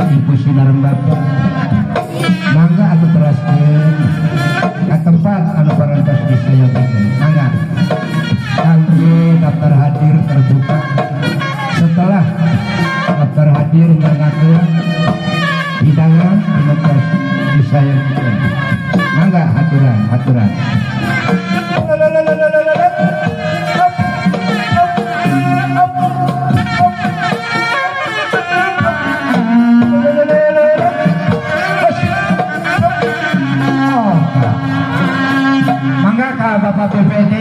Ibu Sinareng Bapak. Mangga atuh teraskeun ka tempat anu parantos disayogikeun. Mangga. Kangge daftar hadir terbuka. Setelah daftar hadir nyanggakeun hidangan anu tos disayogikeun. Mangga haturan, haturan. Mangga ka Bapak BPD.